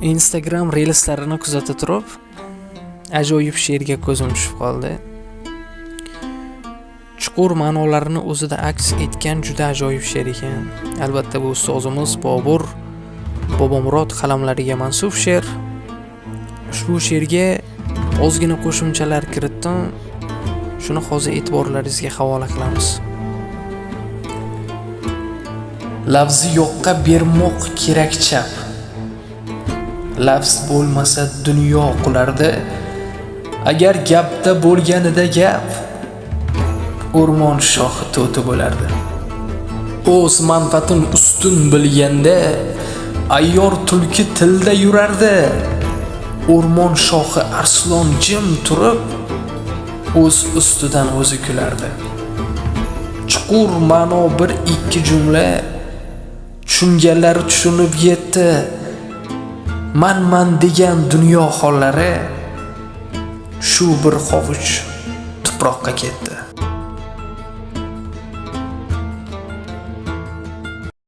Instagram reelslarini kuzata turib, ajoyib she'rga ko'zim tushib qoldi. Chuqur ma'nolarini o'zida aks etgan juda ajoyib she'r ekan. Albatta bu ustozimiz Bobur Bobomurod qalamlariga mansub she'r. Ushbu she'rga ozgina qo'shimchalar kiritdim. Shuni hozir e'tiborlaringizga havola qilamiz. Lafzi yo'qqa bermoq kerak chap. Lafz bo'lmasa dunyo qulardi. Agar gapda bo'lganida gap, o'rmon shoxi to'ti bo'lardi. O'z manfaatin ustun bilganda, ayyor tulki tilda yurardi. O'rmon shoxi arslon jim turib, o'z ustidan o'zi kulardi. Chuqur ma'no bir ikki jumla, tushunganlari tushunib yetdi. Man-man degan dunyo hollari shu bir hovuch tuproqqa ketdi.